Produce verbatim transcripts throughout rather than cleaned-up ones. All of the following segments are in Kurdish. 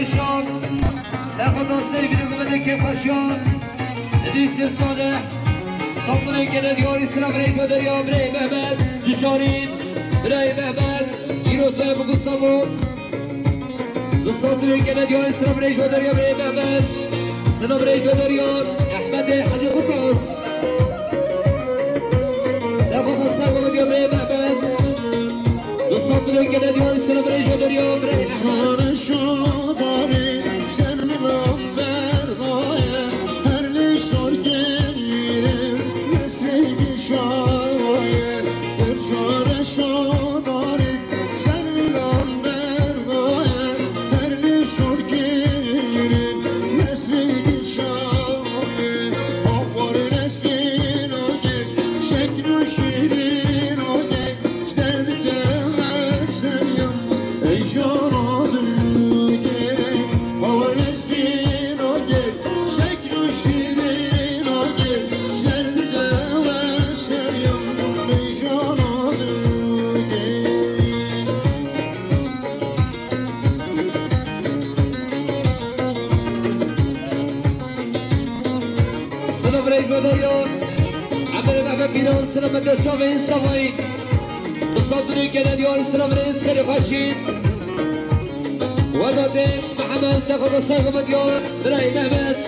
Şan, Serxweda Sergî Mehmetê Kêfxweşiya, Îdrîsê Salih, Sandinê gele diyarî sira birê Goderya, birê Mehmet, Dicarî, birê Mehmet, Îrosa Bugusamo. Di Sandinê gele diyarî sira birê Goderya, birê Mehmet, sira birê Goderya, Ehmedê Hecî Qutas. Serxweda Sergî Mehmetê birê Mehmet. Di Sandinê gele diyarî sira birê Goderya, birê Mehmet. Şare şadarê, şermilan berdaye, her lê şar gelirim, mesleği şaye, bir şare şadarê, şermilan berdaye, her lê şar gelirim, mesleği şaye, havar neslin o gel, şeklu şirin o gel, Selamun aleyküm, Goderya. Emre Mehmet Pîran, selamet şavên Savayî. Bi Sandinê gele diyarî sira birêz xêrê xweşî. Wedatê Mihemed Serxweda Sergî Mehmetê birayê Mehmet.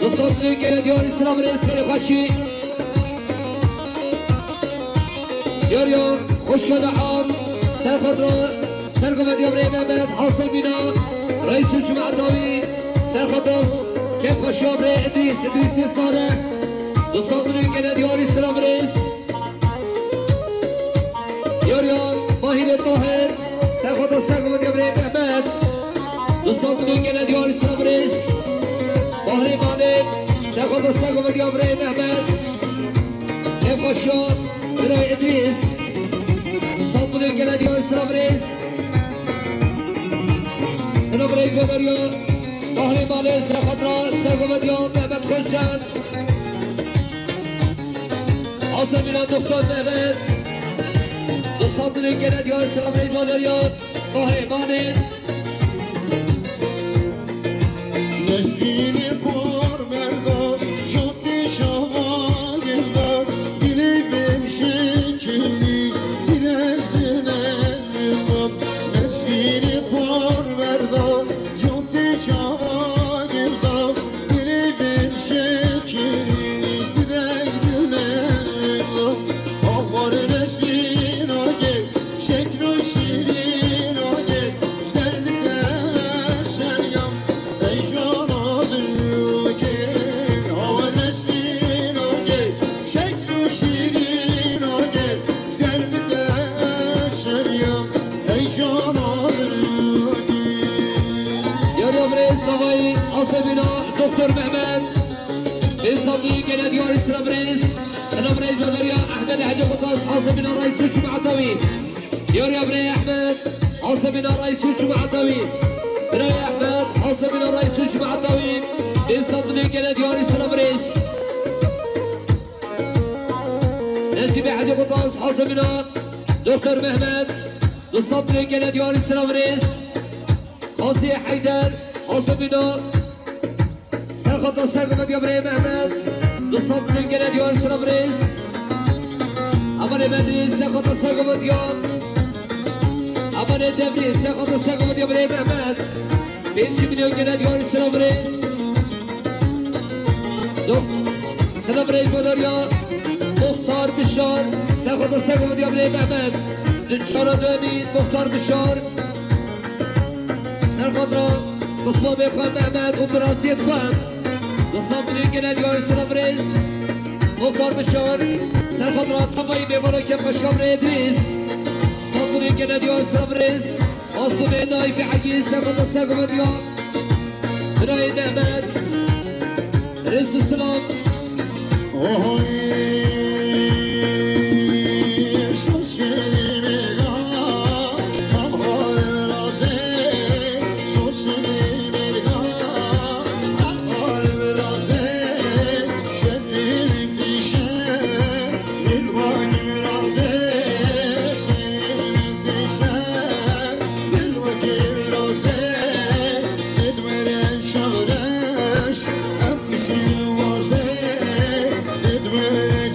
Bi Sandinê gele diyarî sira birêz xêrê xweşî. Diyarî xweşka li am Serxweda Sergî Mehmetê birayê Mehmet Hasemîna Reîs û Cuma Dawî Serxweda Kêfxweşiya birê Îdrîs, Îdrîsê Salih. Bi Sandinê gele diyarî sira birêz. Diyarî Bahîrê Tahir, Serxweda Sergî Mehmetê birê Mehmet. Di Sandinê gele diyarî sira birêz. Bahrê Malê, Serxweda Sergî Mehmetê birê Mehmet. Kêfxweşiya birê Îdrîs. Di Sandinê gele diyarî sira birêz. Sira birê Goderya. Bahrê Malê, Serxweda Sergî Mehmetê Mehmet Xweşan. Hasemîna Doktor Mehmet. Di Sandinê gele diyarî sira birêz Goderya. Bahrê Malê. Nesrînê parverda, jotê şava gilda, dilê vêm şekilî, zîrek dine bab. Nesrînê parverda, jotê şava gilda, dilê vêm şekilî, zîrek dine bab. Hawarê nesrîna gel, şeklo şîrîna gel, ji derdike şeriyam, ey jana dilokê. Hawa nesrîna gel, şeklo şîrîna gel, ji derdike şeriyam, ey jana dilokê. Yar yar birê Savayî, Hasemîna, Doktor Mehmet, Ê Sandinê gele diyarî sira birêz. Sira birêz Goderya, Ehmed Hecî Qutas, Hasemîna Reîs û Cuma Dawî. Diyarî birê Ehmed, Hasemîna Reîs û Cuma Dawî. Birê Ehmed, Hasemîna Reîs û Cuma Dawî. Ê Sandinê gele diyarî sira birêz. Nesîbê Hecî Qutas, Hasemîna, Doktor Mehmet. Di Sandinê gele diyarî sira birêz. Qasî Heyder, Hasemîna. Serxweda Sergî Mehmetê birê Mehmet. Di Sandinê gele diyarî sira birêz. Amanê Bedrî, Serxweda Sergî Mehmetê. Amanê Devrî, Serxweda Sergî Mehmetê birê Mehmet. Pêncî milyon gele diyarî sira birêz. Dok-, sira birêz Goderya. Muxtar Bişar, Serxweda Sergî Mehmetê birê Mehmet. Di çara demî Muxtar Bişar. Serxwedra Muslamê xwe Mehmet û birasiyê xwe. Di Sandinê gele diyarî sira birêz. Muxtar Bişar, Serxwedra Tavayî mêvara Kêfxweşiya birê Îdrîs. Sandinê gele diyarî sira birêz. Maslumê Naîfê Egî, Serxweda Sergî Mehmetê. Birayê Mehmet. Rêz û silav.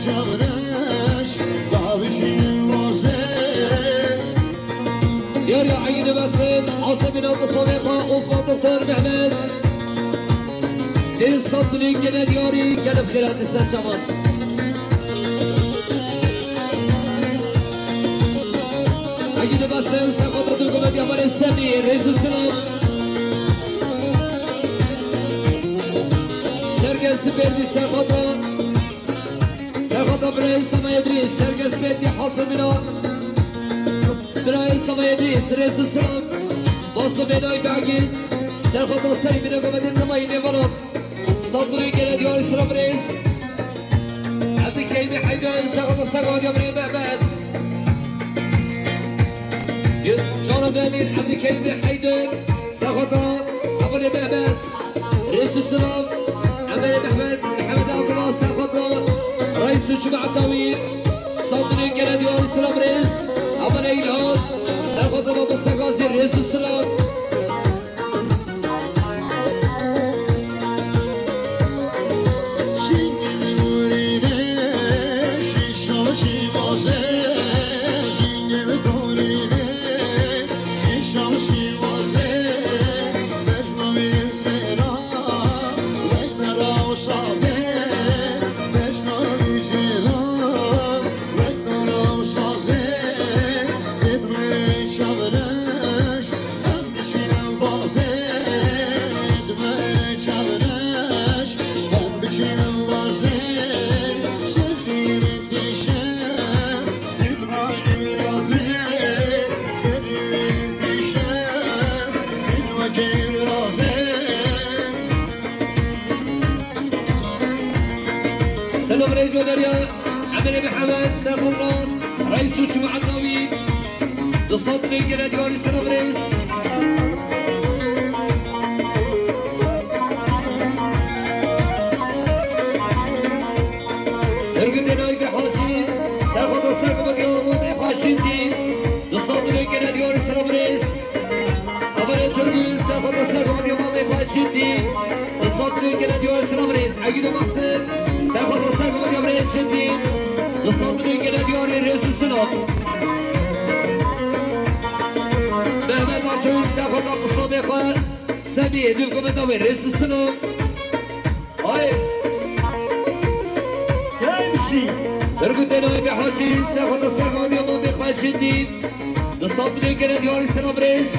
Çavreş, davişînin bazê. Diyar ya Egîd Besin, Asebîna Qisavê xwe, Osman Doktor Mehmet. Dê sat dilê gele diyarî, gelek xêra dîse çavan. Egîd Besin, Serxata Dulgumediya Merê Semî, rêz û silav. Sergest Berdî Serxata. Serxata birayê Sema Edrîs, Sergest Berdî Hasimîna. Birayê Sema Edrîs, rêz û silav. Basta Bêdayî Begî, Serxata Serî bîne gomedê Temayî Nêvalan. Sandurê gele diyarî silav rêz. Evdî Keymî Heyder, Serxata Serxata Diyarê Mehmet. Cana Demîr, Evdî Keymî Heyder, Serxata Hevalê Mehmet. Rêz û silav, Emelê Mehmet, Mehmet Abdullah Serxata, Reis û Cemaeta wî, Sandinê gele diyarî silav rêz, Emelê İlhan, Serxata Baba Sergazî, rêz û silav. Selam rêz û derya, Emelê Mihemed, Serxan Rat, Reis û Cemaeta wî, di sed lê gele diyarî selam rêz. Turgut Enayi ve Hacı, Serxata Serxata Diyarî, Hacı Din, di sed lê gele diyarî selam rêz. Avarê Turgut, Serxata Serxata Diyarî, Hacı Din. Di sed lê gele diyarî selam rêz. Egîd û Mehsin, Serxata Serxata Diyarî Cindî. Di sed lê gele diyarî rêz û silav. Mehmet Atul, Serxata Qislamê xwe, Semî, Dulgumeda wê rêz û silav. Ay. Gelmişî. Turgut Enayi ve Hacı, Serxata Serxata Diyarî, Hacı Din. Di sed lê gele diyarî selam rêz.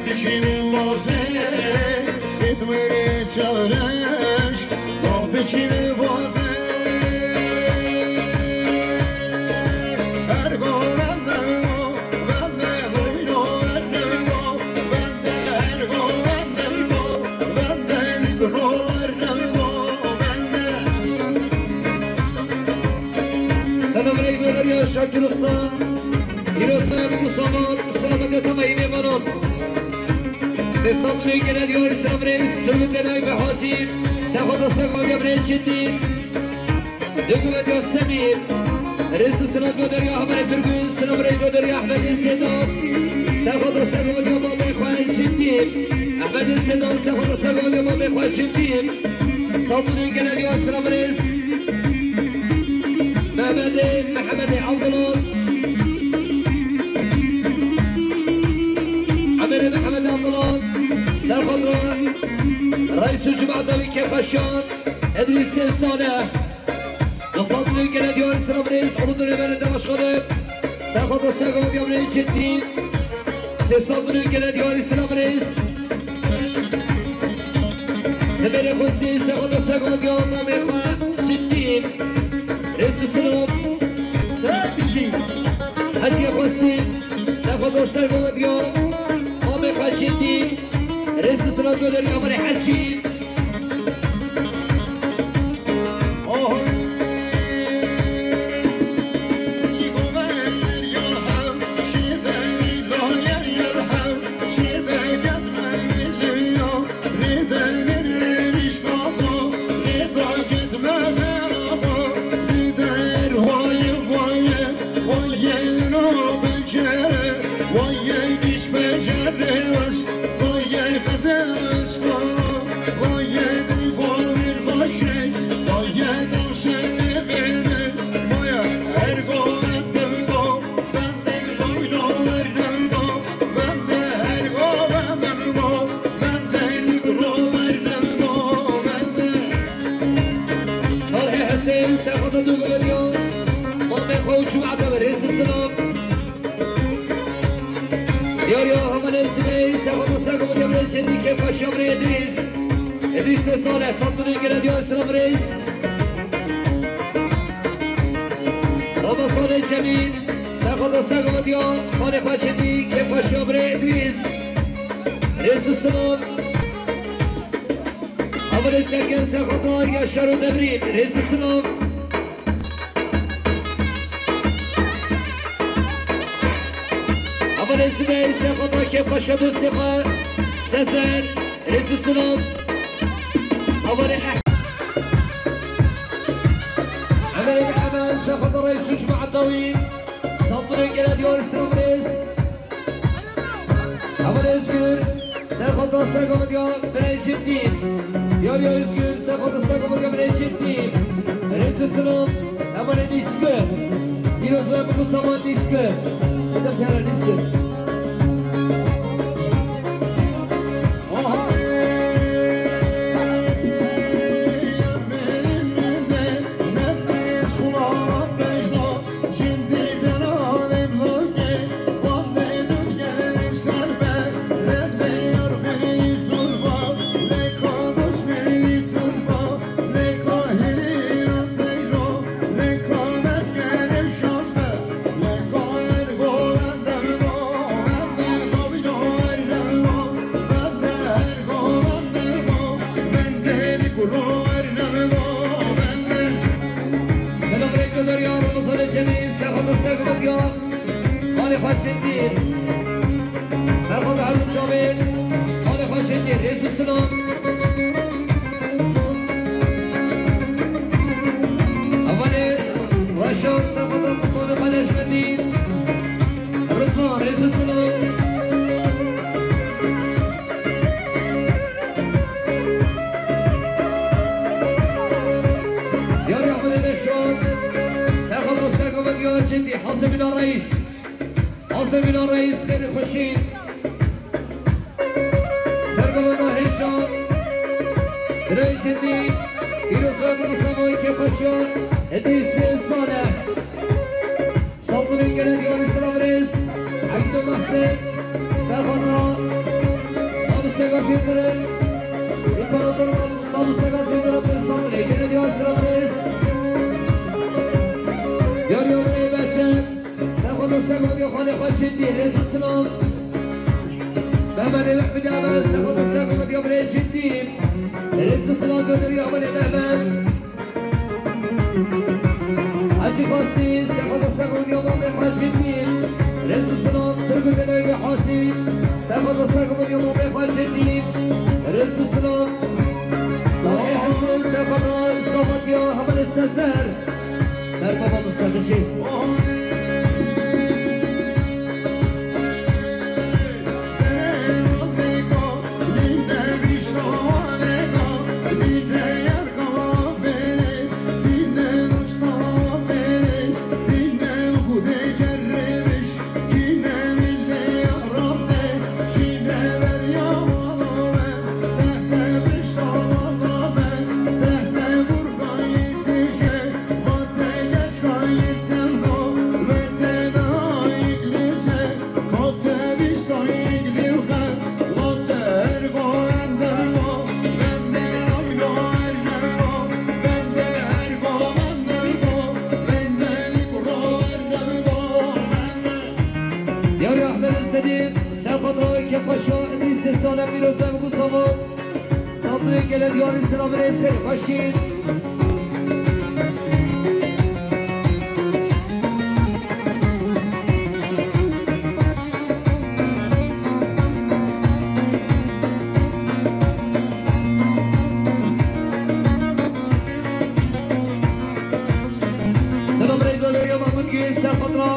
Bişînin bazê, gitmere çareş, bak bişînin bazê. Ergo bende, bende, bobino, bende, bende, ergo bende, bende, bende, mikro, bende, bende. Selam aleyküm, Şakir Usta. Îro te bi ku salan, selametê te me yê mêvanan. Sê sed û nê gele diyarî selam rêz, Turgut Enayi ve Hacî, Serxata Serxata Diyarê Cindî, Dugumediya Semîr, rêz û selam do derya Hevalê Turgut, selam rêz do derya Ehmedê Sêdan, Serxata Serxata Diya Mamê xwe Cindî, Ehmedê Sêdan, Serxata Serxata Diya Mamê xwe Cindî, sed û nê gele diyarî selam rêz. Mehmedê, Mehmedê Abdullah. Emirê Mehmedê Abdullah. Serxatra. Reis û Cemaeta wî Kêfeşan. Edrîsê Salih. Di sed û nê gele diyarî selam rêz. Onu dönemenin de başkanı. Serxatra Serxatra Diya Mamê Cindî. Sê sed û nê gele diyarî selam rêz. Semerê Xwestî, Serxata Serxata Diya Mamê xwe Cindî. Rêz û silav. Hecî Xwestî, Serxata Serxata Diya Mamê xwe Cindî. Rêz û silav do derya Hevalê Hecî. Oh. Rêz û silav. Diyar ya hevalê Zibey, Sexo Dosta Gomediya Birê Cendî, Kêfxweşiya Birê Edrîs. Edrîs Sezane, Samsunê gele diyar silav rêz. Ramazanê Cemîl, Sexo Dosta Gomediya, Xanê Xweşendî, Kêfxweşiya Birê Edrîs. Rêz û silav. Hevalê Sergen, Sexo Yaşar û Devrîn, rêz û silav. Hevalê Zibey, Sexo Kêfxweşe, Sexo Sezer, rêz û silav. Hevalê Eh-, Hevalê Mehmed, Sexo Reis û Cemaet Dawî, Samsunê gele diyar silav rêz. Hevalê Özgür, Sexo Dosta Gomediya Birê Cendî. Diyar ya Özgür, Sexo Dosta Gomediya Birê Cendî. Rêz û silav, hevalê Dîskir. Pîroz be bi ku saman Dîskir. Bidem jere Dîskir. Selam rêkdar ya, Ramazanê Cemîl, Sexo Dosta Gomediya, Xanê Xweşendî. Serxwe her du çavê, Xanê Xweşendî, rêz û silav. Hevalê Reşan, Sexo Dosta Gomediya Xanê Xweşendî. Rizvan, rêz û silav. Diyar ya xwedê meşot. Serxwe Dosta Gomediya Cendî, Hasebîna Reis. Hasebîna Reis, xêr û xweşî. Sergolana Hêja. Birê Cendî. Pîroz be bi ku saman Kêfxweşiya Edrîs Sezane. Samsunê gele diyar silav rêz. Eydo Mehsê, Serxwe Ra, Mamoste Gazî Yildirim, İmparator Mamoste Gazî Yildirim, Samsunê gele diyar silav rêz. Diyar ya Birê Berçem, Sexo Dosta Gomediya Xanê Xweşendî, rêz û silav. Mehmedê Mehmedê Amer, Sexo Dosta Gomediya Birê Cendî, rêz û silav gönderiyor Mehmedê Mehmed. Hacî Fastî, Sexo Dosta Gomediya Mamê Xweşendî, rêz û silav. Turgut Emevi Hacî, Sexo Dosta Gomediya Mamê Xweşendî, rêz û silav. Salih Hesen, Sexo Dosta Gomediya Hevalê Sezer. Merhaba Mustafa Şî. Yarî Ehmed Sedîq, Serxwe Ra, Kêfxweşiya Edrîs Sezane, Pîroz be bi ku saman. Samsunê gele diyar silav rêz, xêr û xweşî. Selam rêz, Doriya Mahmud Gül, Serxwe Ra.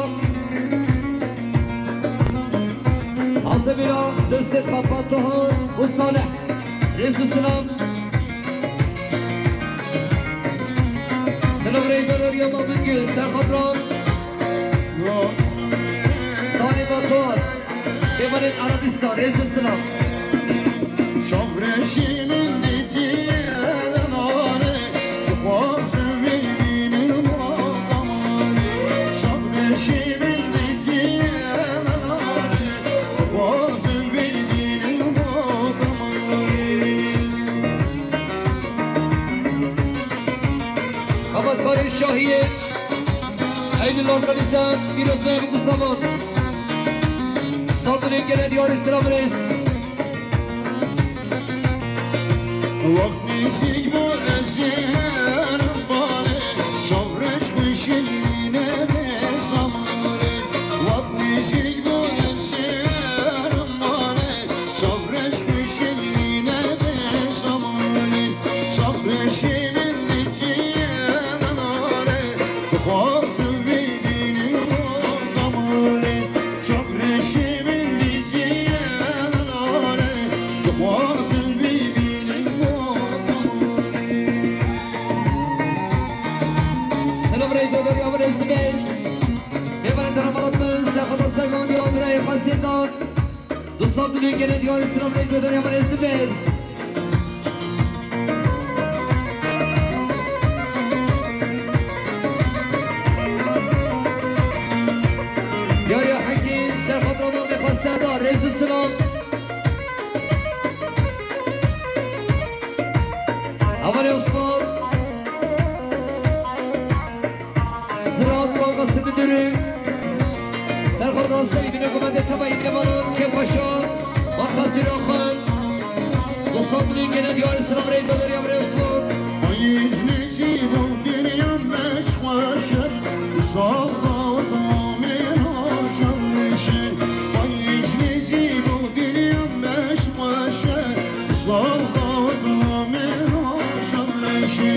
Hasebîna dostê Papa Tohan û Salih. Rêz û silav. Silav rêzdar ya Mamengil, Serxwe Ra. Salih Batuhan. Kemalên Arabistan, rêz û silav. Şaxreşî min dîtiye lenare, dixwazim vî bînim wa damarê. Şaxreşî Organize, pîroz be, bi ku savan. Sazilê gele diyarî sira birêz. Wext nêzîk bû ez jê herim balê, şav reş xweşî nebe zamanê. Wext nêzîk bû ez jê herim balê, şav reş xweşî nebe zamanê. Şav reşê min dîtiye nare, dixwazim vê bînim o zamanê. Şav reşê min dîtiye nare, dixwazim vê bînim o zamanê. Selam rey dodor ya birêz dibê. Bêbere derabarat min, sexata servan ya birayê xasê dan. Du sed milyon gene diyarî selam rey dodor ya birêz dibê. Yar ya Hekî, serxatra namê xwe Serdar, rêz û silav. Hevalê Osman. Sirat Banka Sibindirî. Serxatra Serî bîne gumende teva îdî varan, Kêpaşa, Marka Sîraxan. Du sed milyon gene diyarî selam rey dodor ya birê Osman. Ay, îznê jî bû dinya beş xweş e. Sal dawet amê rojan dişê. Ay, îznê jî bû dinya beş xweş e. Sal dawet amê rojan dişê.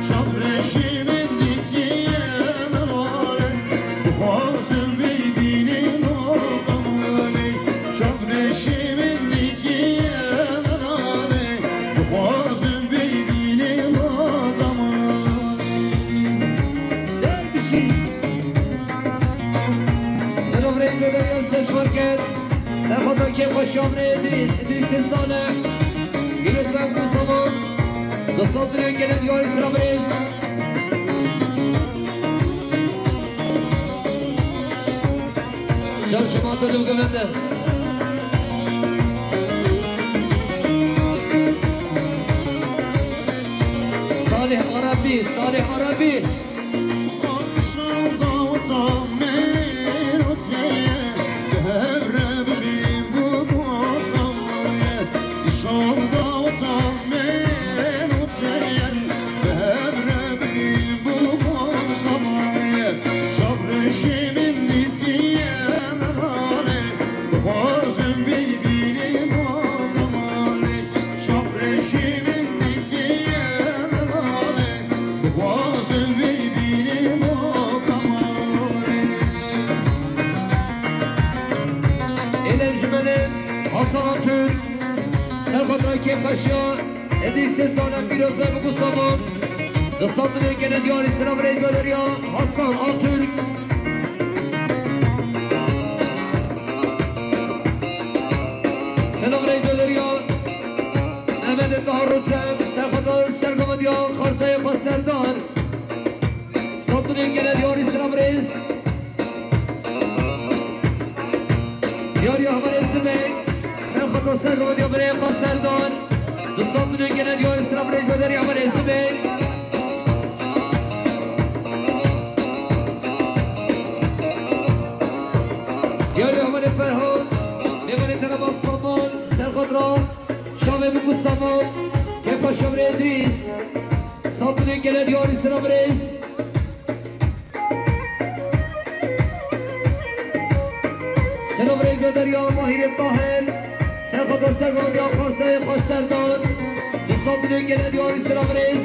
Şav reşê min dîtiye nare. Dixwazim vê bînim o zamanê. Şav reşê min dîtiye nare. Dixwazim vê bînim o zamanê. Dervişî. Selam rey dodor ya sejmarket. Serxata kêfxweşiya birê Edrîs, Edrîsê Salih. Pîroz be ku savan. Du sed milyon gene diyarî sira birêz. Çal çiman dil û guvende. Salih Arabî, Salih Arabî. Şav reşê min dîtiye nirane, dixwazim vê bînim o kamarê. Êlem ji me ne Hasan Atun, serxatra kêfxweşiya Edîsê Salih pîroz be bi ku savan. Du sed milyon gene diyarî selam rey dodor ya Hasan Atun. Selam rey dodor ya Mehmet Taha Roçe, serxata sergama diya xarsayê xwe Serdar. Sed milyon gene diyarî selam rêz. Diyarî hevalê Zibê, serxata sergama diya birê xwe Serdar. Du sed milyon gene diyarî selam rêz dodor ya hevalê Zibê. Diyarî hevalê Ferhan, mêvanê teneba Saman, serxatra. Şavê min ku saman, kêfa şavrê Idrîs. Sed milyon gene diyarî sira birêz. Sira birêz ve derya Mahîrê Tahir. Serxata servandiya Farsayê xwe Serdar. Du sed milyon gene diyarî sira birêz.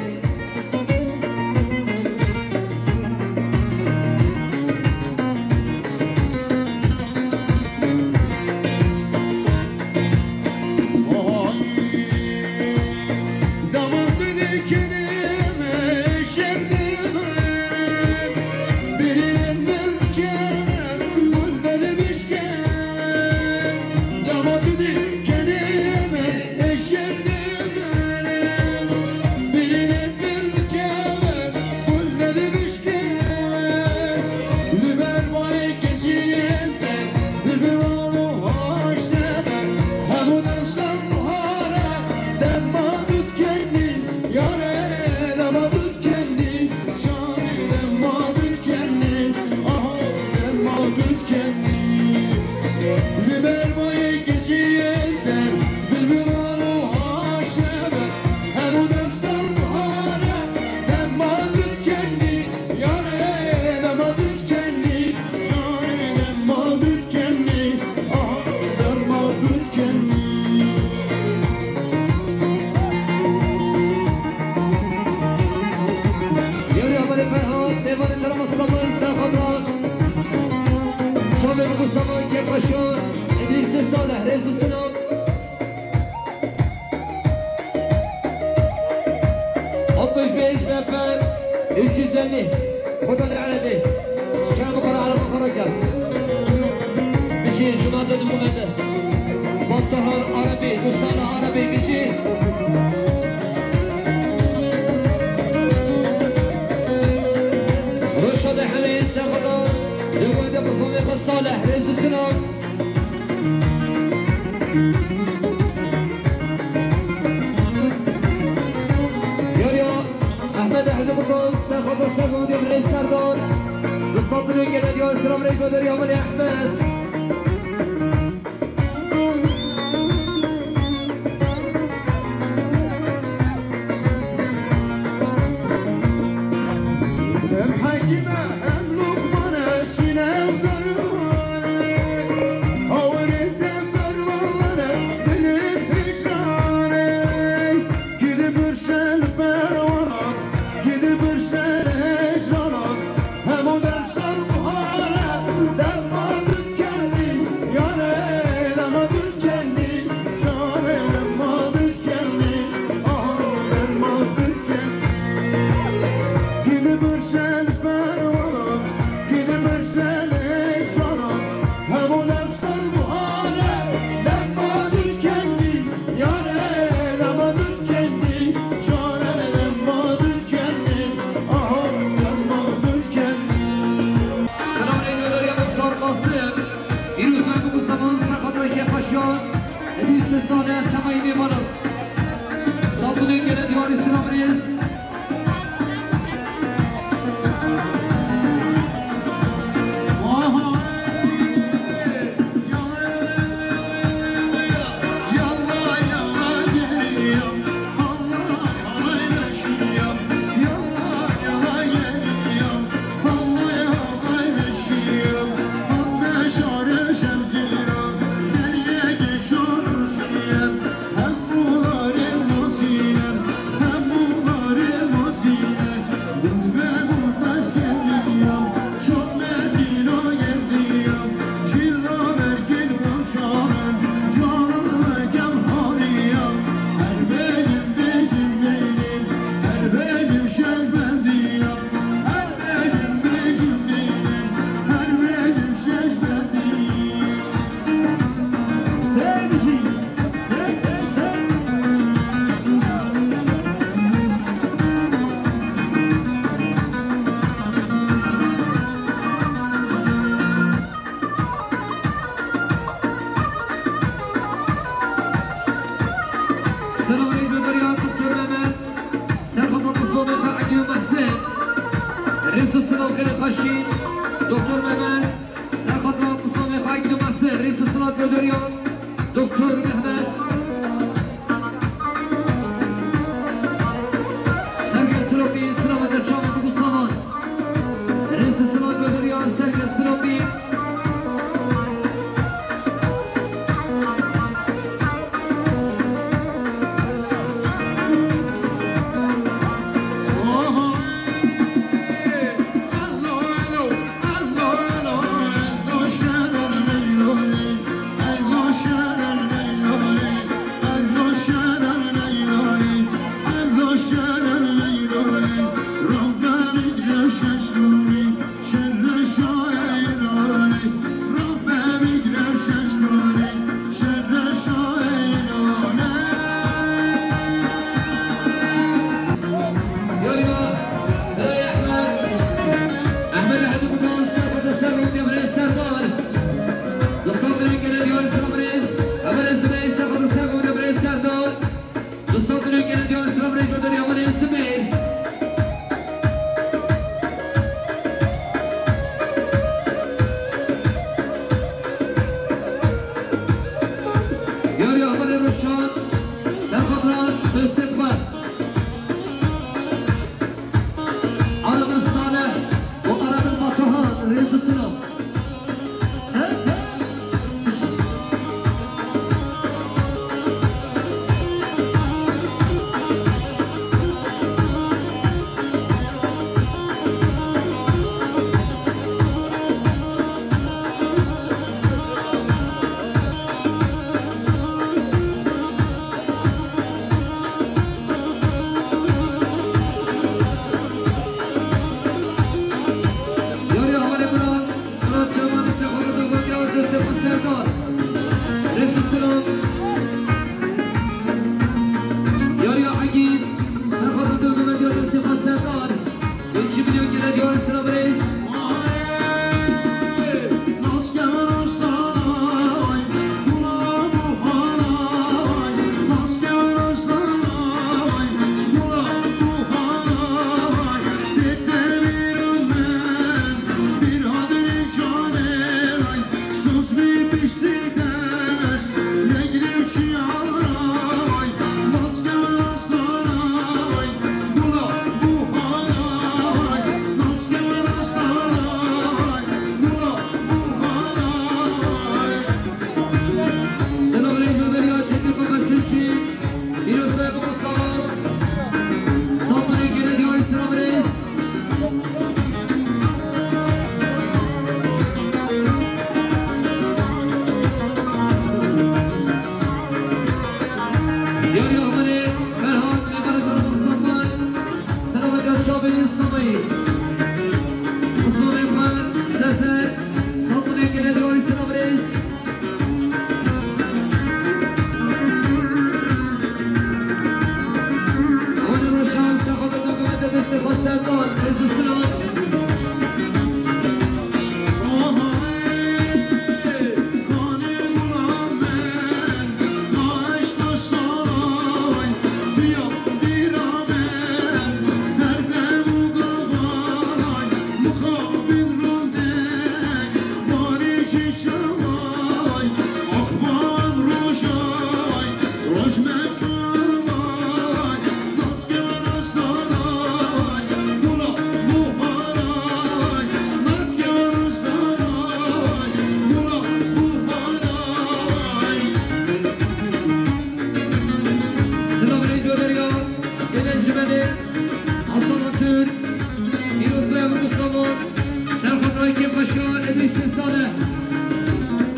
Salih, rêz û silav. Altmış beş nefer, üç yüz elli. Buradan Erebi. Şikayet bu kadar, araba kadar gel. Bizi, cuma da durum eder. Batuhan Arabi, Gusana Arabi, bizi. Roşa de Hele, Sefada, Zewade, Kızıllı, Salih, rêz û silav. Yar ya, Ehmed Ehli Mutlu, Sefada, Sefada, Emre Serdar. Rıfat Bülent gelen yar, selam aleyküm, ya Veli Ahmet. Hem Hekîme hem Lukmane şîne ew derûne, hawirê te berwalane dilê hicrane. Gidi birşel berwana, gidi birşel hicrana, hemû dem sar buhare, dema dut kendî, yare, dema dut kendî. Çare dema dut kendî, ah, dema dut kendî. Gidi birşel ferwana, gidi birşel hêsana, hemû nefsan buhare, dema dut kendî, yare, dema dut kendî, çare dema dut kendî, ah, dema dut kendî. Selamünaleyküm, Muhtar Qasim. Îro me bû ku zeman ser xatirê kêfxweşiyan. Hevî sê sale temayî mêvanan. Sabûnê gele diyarê silam rêz. Selamünaleyküm, Doktor Mehmet. Serxotan Mustafa Bey, Ekîb Mehsen. Rêz û silav gelê xweşî, Doktor Mehmet. Serxotan Mustafa Bey, Ekîb Mehsen. Rêz û silav gönderiyor, Doktor Mehmet. Sergê Siropî, silav gelê çavên Mustafa. Rêz û silav gönderiyor, Sergê Siropî.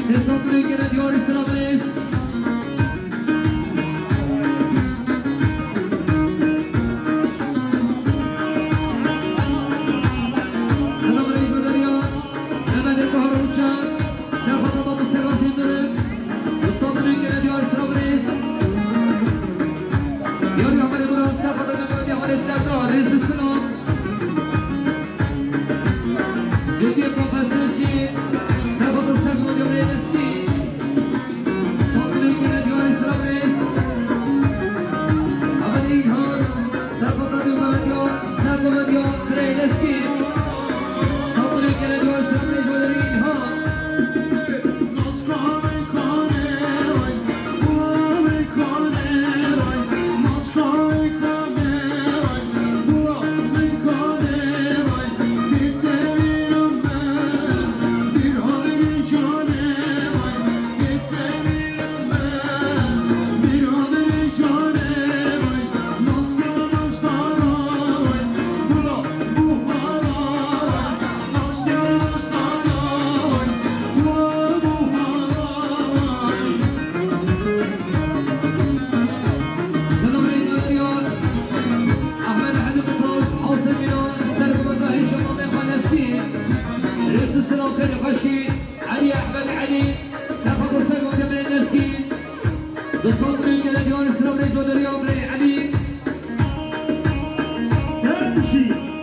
Sê sed milyon gene diyarî sira birêz. Sira birêz Bederiya. Mehmet Bahar Uçan. Serhat Baba Serhat Yıldırım. Sê sed milyon gene diyarî sira birêz. Diyarî Amerê Buran Serhat Baba Amerê Serdar. Rêzî Sinan. Ciddiye Profesörci, Serhat Sergo Devreyleski, Sabri Gene Diyaris Rabres, Ahmet İlhan, Serhat Devreyleski, Sabri Gene Diyaris Rabres, İlhan. Selamê Nadiya, Ahmed Hadi Kutas, Hawse Mîna, Sergola Dahî Şemamê Xaneskî, Rêsû Sinan Pêrî Xweşî, Elî Ehmed Elî, Serhat Huseyno Demirê Neskî, Di sed milyon gele diyarî sira birê Coderiya birê Elî.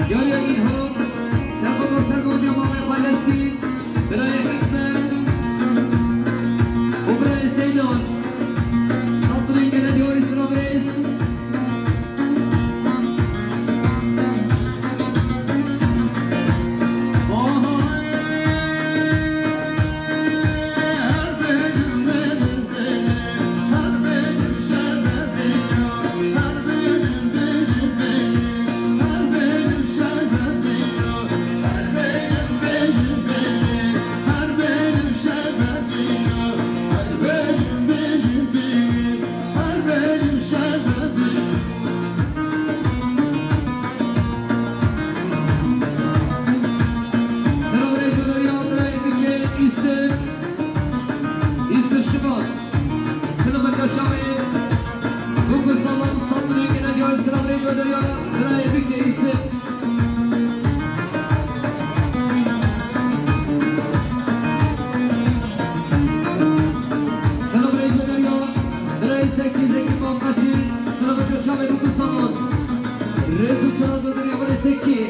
Diyariya Îlhan, Serhat Sergo Cemamê Xweleskî, birayê Hikmet û birayê Seydan. Sed milyon gele diyarî sira birêz. Sira birê Coderiya birayê bike Îsif, Îsif Şivan. Sira birê Çavê, Bukul Saman, Santuni, gene diyar sira birê Coderiya birayê bike Îsif. Sira birê Coderiya birayê Sekî, Zekî Maqaçî, sira birê Çavê, Bukul Saman. Rêz û sira Coderiya birê Sekî.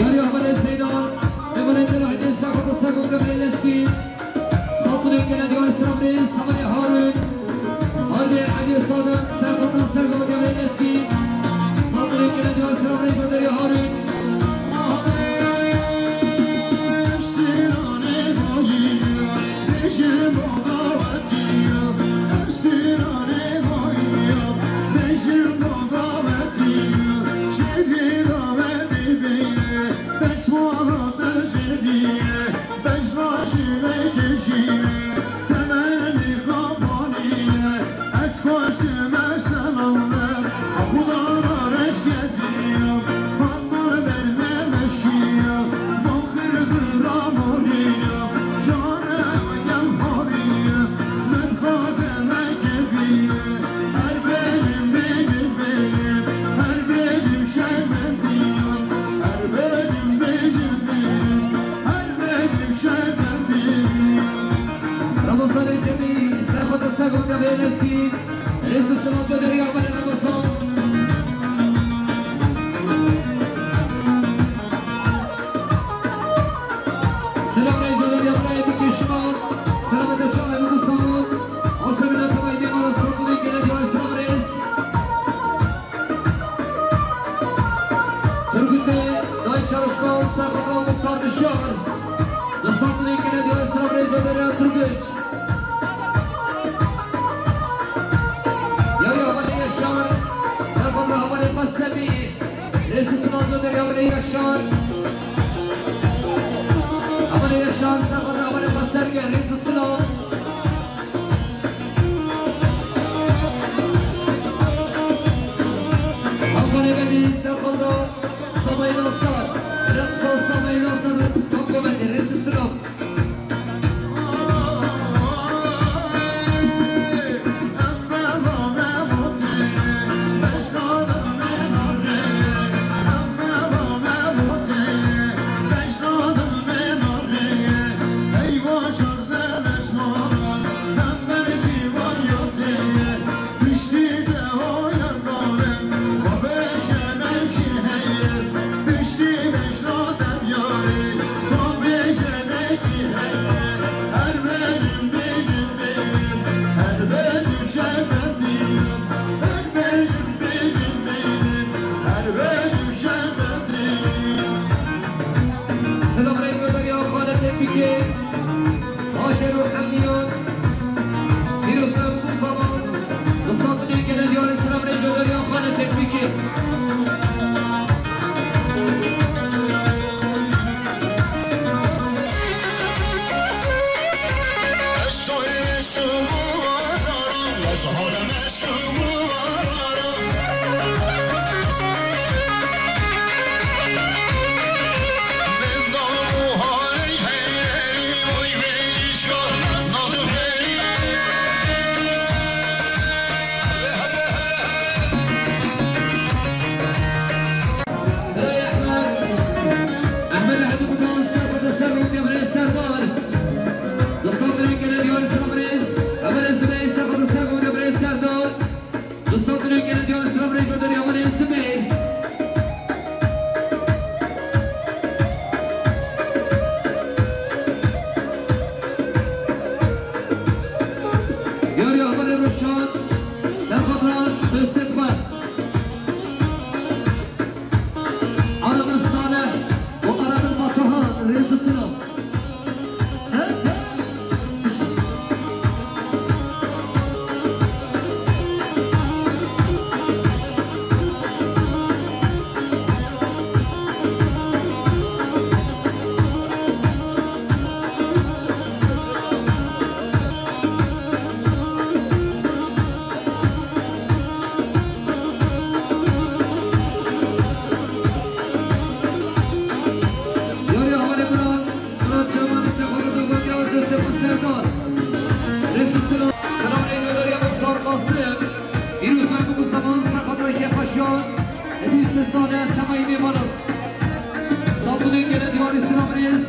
Yarî Ahmedê Seydan, Memurê Delahidê Serxata Sergo Devrê Leskî, Sapulê Gele Diyarê Sirabrê, Samanê Harun, Hardê Elî Sadık, Serxata Sergo Devrê Leskî, Sapulê Gele Diyarê Sirabrê, Goderê Harun. Ramazanê Cemî, Serxweta Sergo Devrê Leskî, Rêz û Silav Coderiya Mele Ramazan. Silav rê Coderiya Mele Dikê Şivan, Silav de Çavê Musalon, Asemîna Tavayê Dêmara Santûnê Gele Diyarê Silav Rêz. Turgut Bey, Dayı Çalışkan, Serkan Muhtar Nişar. Nasatlı Gele Diyarê Silav Rêz Coderiya Turgut. Yarî Havanê Yaşar, Serkan Havanê Qasemi, Rêz û Silav Coderiya Havanê Yaşar. Havanê Yaşar, Serkan Havanê Qaserge, Rêz û Silav. Ruşan, Serxatra Döstekbar. Arabir Saleh û Arabir Batuhan, rêz û silav. Yarî havalê min a, min a çamanê Sexoto Dogotya Josepha Serdar. Rêz û silav. Silavê Noderiya Muxtar Qasim. Pîroz me bû zaman Sexoto Kefaşiyan. Hevî sê sal e, temayî mêvanan. Saldunê gele diyarî silav rêz.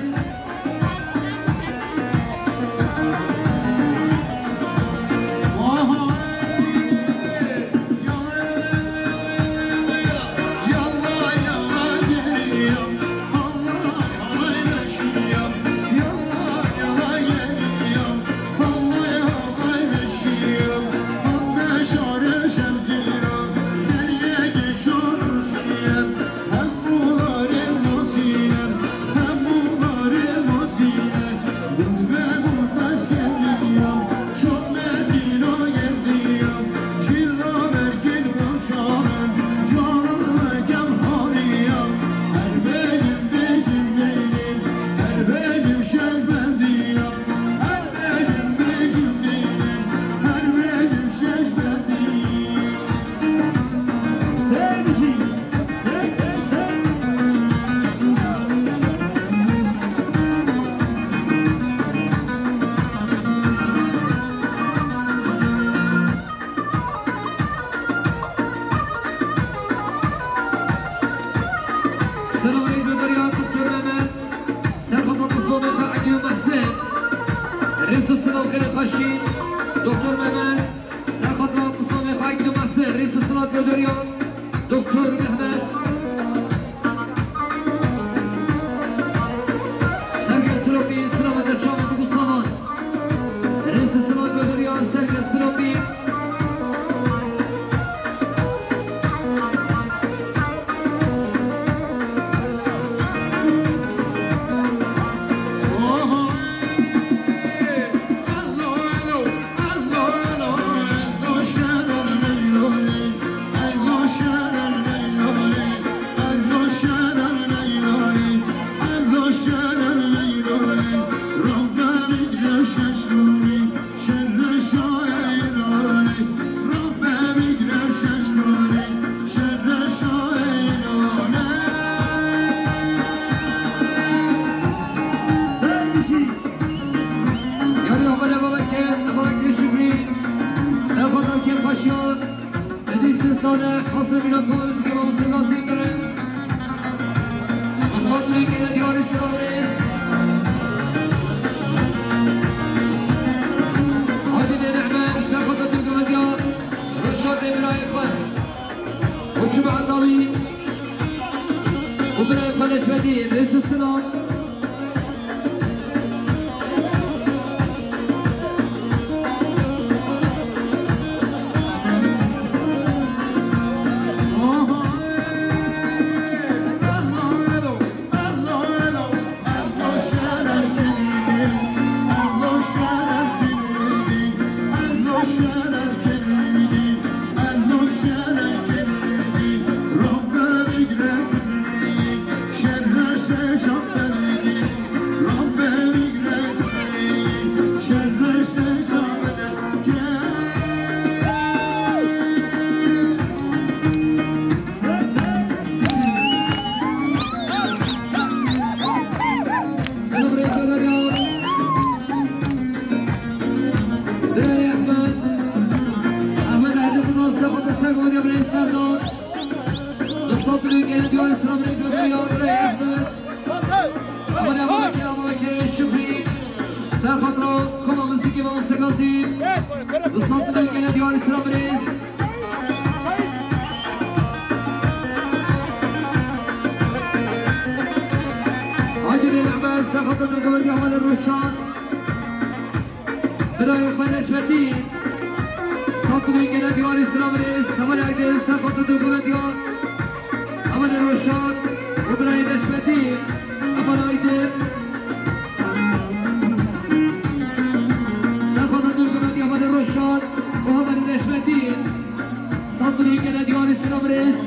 Selamünaleyküm, Doktor Mehmet. Serxatra Mustafa Mehmet Akgün Mahsen. Rêz û silav xêrê xweşî, Doktor Mehmet. Serxatra Mustafa Mehmet Akgün Mahsen. Rêz û silav Noderiya, Doktor Mehmet. Sergê Silopî, silav te çavan bû savan. Rêz û silav Noderiya, Sergê Silopî. Yarî havalê babeke, babeke Şükrî. Serxatra Kefaşiyan. Hevî sê sal e, hasrê mîna kol zikê mamoste Gazî kirin. Misafirê gele diyarî silav rêz. Haydî bê nehmet, Serxatra Dogotya, Ruşa dê birayê xwe. Û çi bi endamî û birayê xwe Neşmetî, rêz û silav. Misafirê gele diyarî silav rêz Noderiya, Ahmet. Abone, abone, abone, Şükrî. Serxatra koma muzîkê mamoste Gazî. Misafirê gele diyarî silav rêz. Haydî bê nehmet, Serxatra Dogotya, havalê Ruşan. Birayê xwe Neşmetî. Gele diyarî sira birêz, hevalek din, serxotin du gele diyar. Hevalê Roşan û birayê Neşmetî, heval Aydin. Serxotin du gele diyar, hevalê Roşan û hevalê Neşmetî. Sandinî gele diyarî sira birêz.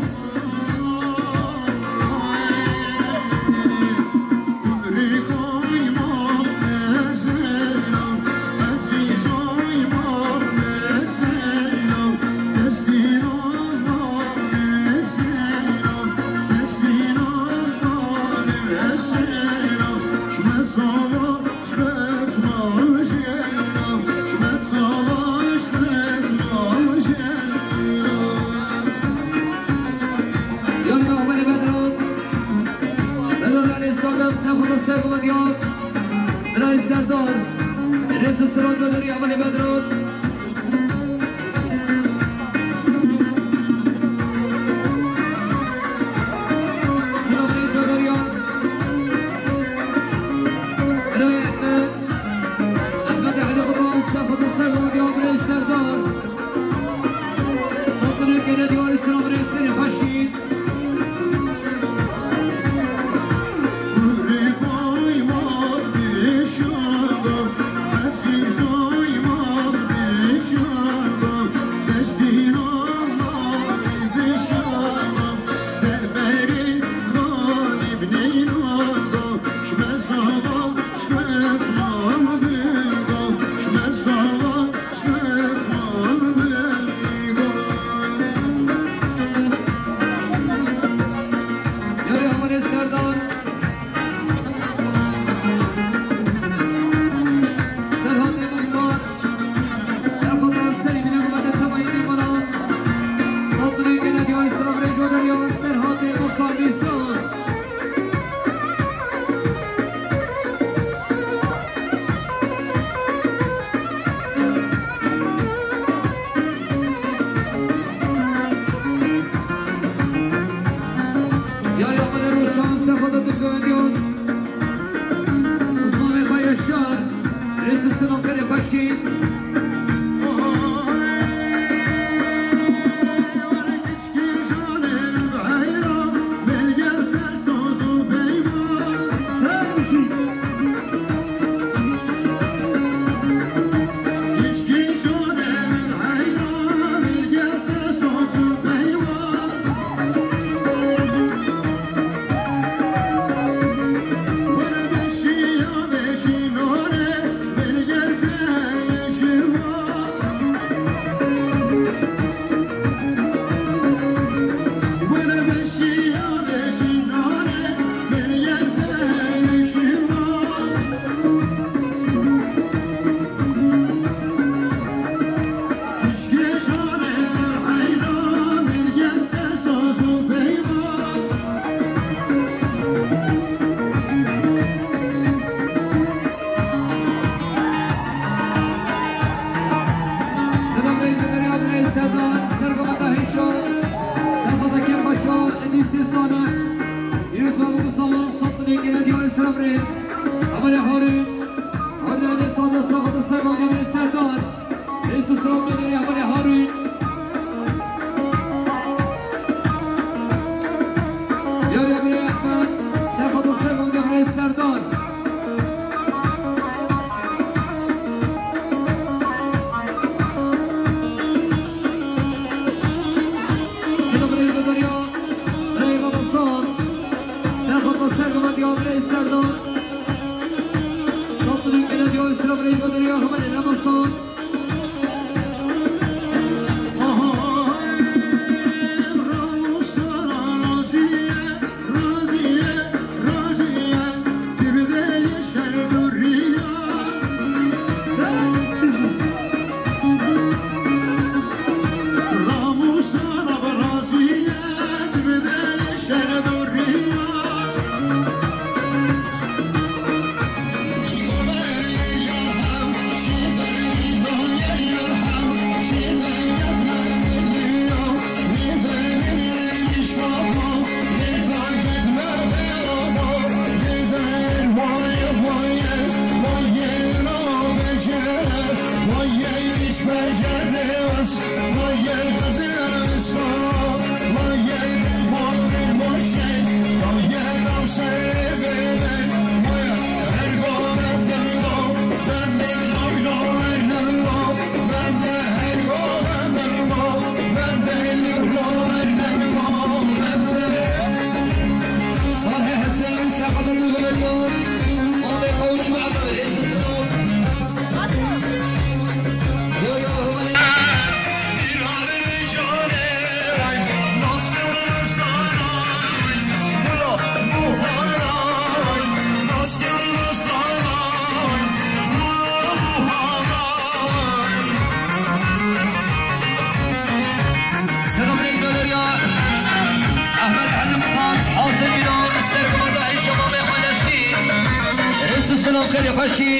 Xêrê xweşî,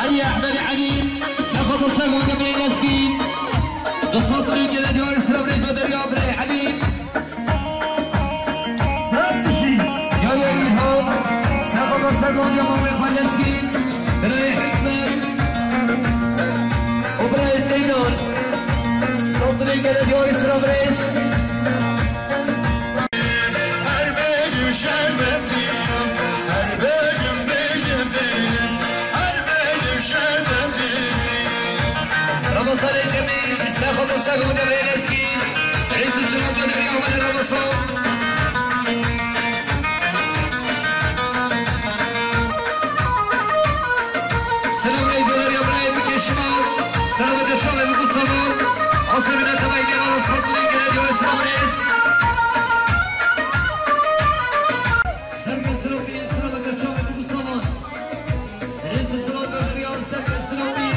Elî Ehmedê Elî, serxweta ser gundê birê Lezgîn. Du sed û yek gele diyarî sira birê Goderya birê Elî. Yaya Îlham, serxweta ser gundê mamê xwe Lezgîn. Birayê Hikmet û birayê Zeydan. Sed û yek gele diyarî sira birê. Her bêjim şerbetiyim, her bêjim, bêjim, bêjim, her bêjim şerbetiyim. Ramazanê Cemîl, serxweta ser gundê birê Lezgîn. Rêz û silav Goderya me Ramazan. Selam ey Goderya birayê bikê şima. Selametê çavê biku savan. Asê mîna tevayî dêvara sed û yek gele diyarî sira birê. Serbe sira birê, selametê çavê biku savan. Rêz û silav Goderya, serbe sira birê.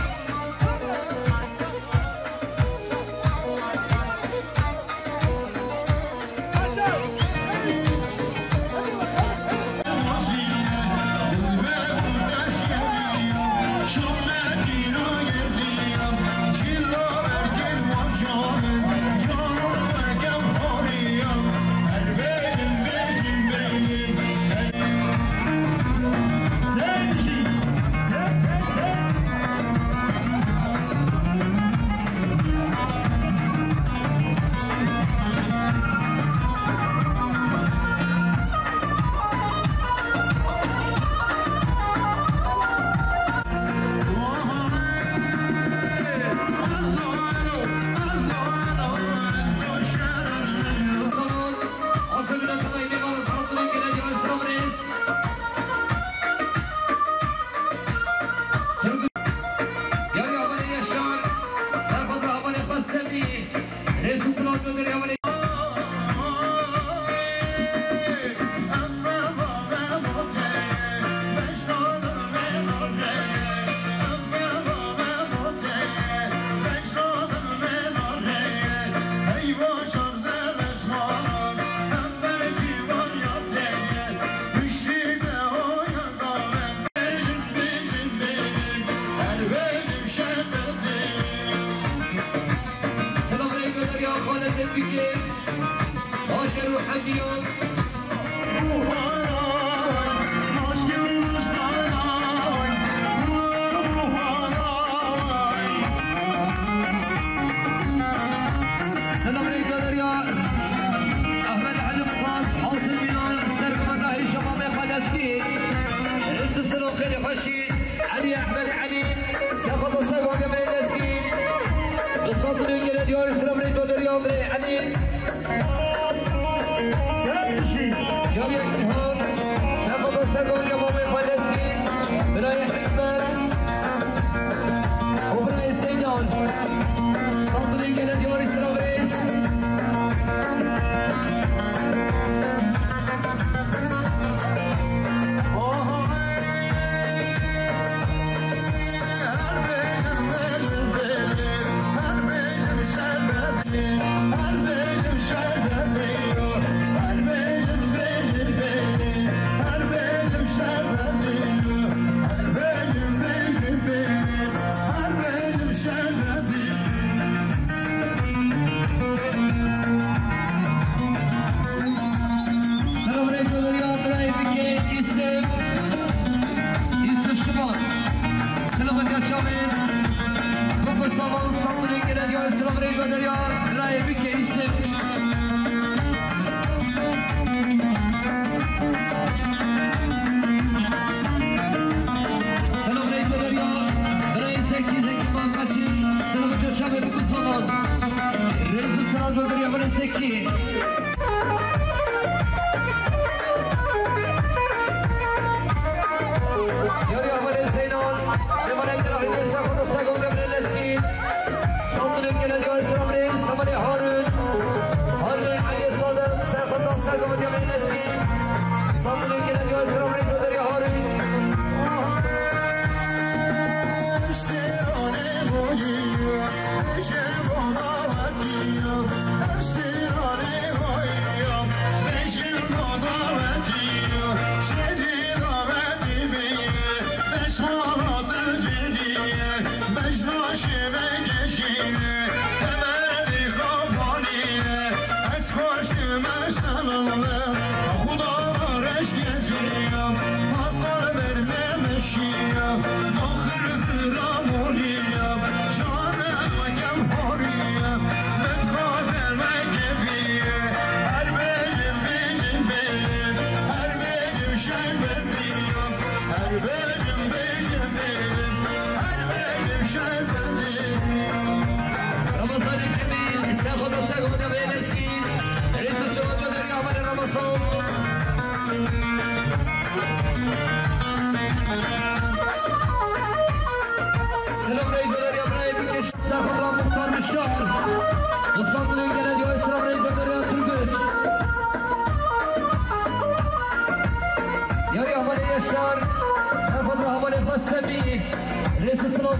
Yarî Havanê Yaşar, serxweta Havanê xwe Semî, rêz û silav Goderya Havanê. Silav ey Goderya xalê Tevfîkê, Bajer û Hediyan. Silav ey Goderya Ehmed Hacı Muxas, Hasil Milan, serkefeta hêşa mamê xwe Lezgî. Rêz û silav xêrê xweşî. Elî Ehmed Elî, serxweta ser gundê birê Lezgî. Du sed û yek gele diyarî sira birê Goderya birê Elî. Yaya Îlham, serxweta ser gundê mamê xwe Lezgî. Birayê Hikmet û birayê Zeydan. Sed û yek gele diyarî sira birê. Selamünaleyküm, ya birayê bikê Îsif. Îsif Şivan. Selamünaleyküm, çavên. Boko Savan, Samurê gele diyar, selamünaleyküm, ya birayê bikê Îsif. Selamünaleyküm, ya birayê Zekî, Zekî Malkaçî. Selamünaleyküm, çavê bikê Savan. Rêz û selam Goderya Belê Zekî. Yarî Amelê Zeynan, Amelê Zeynan, Serxweta Sergo Demirê Lezgî, Samdilê Gele Diyarê Selamê, Samanê Harun, Harun Elî Sadem, Serxweta Sergo Demirê Lezgî, Samdilê Gele Diyarê Selamê, Goderya Harun.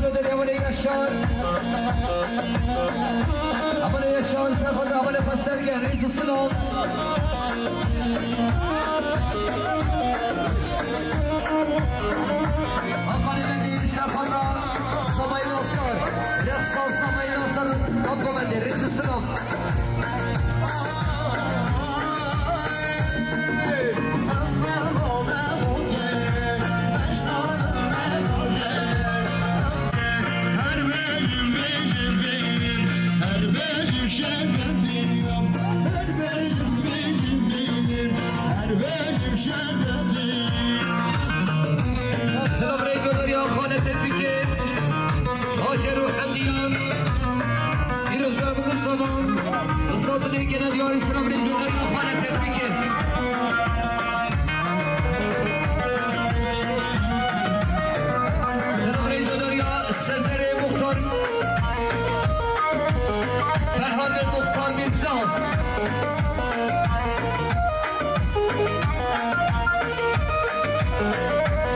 Hevalê Yaşar. Hevalê Yaşar, serhilda, hevalê xwe ser ke, rêz û silav. Hakanê Dengî, serhilda, Samayî Nasir. Rêz û silav, Samayî Nasir, Kat Govendê, rêz û silav. Silav rêk guhdarî ya xanê Tevfîkê, Hacer û Hemdiyan. Pîroz be Mustafa. Mustafa dilê gene diyarî silav rêk guhdarî ya xanê Tevfîkê. Silav rêk guhdarî ya Sezerê Muxtar. Ferhadê Muxtar Mîrza.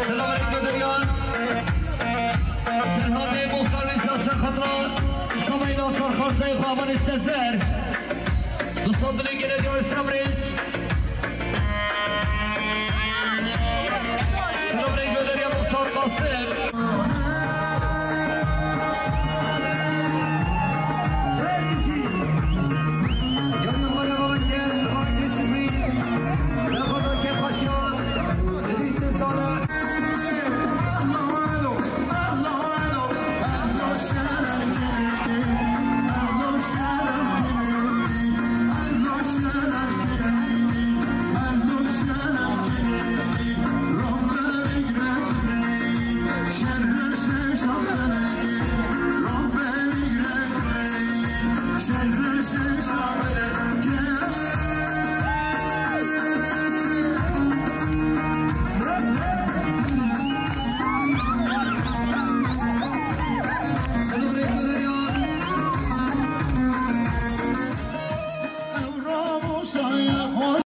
Silav rêk guhdarî ya Serhadê Muxtar Mîrza, ser xatira Samayî Nasir, xarzayê xwe, hevalê Sezer. Dostan dilê gene diyarî silav rêz. Silav rêk guhdarî ya Muxtar Qasim.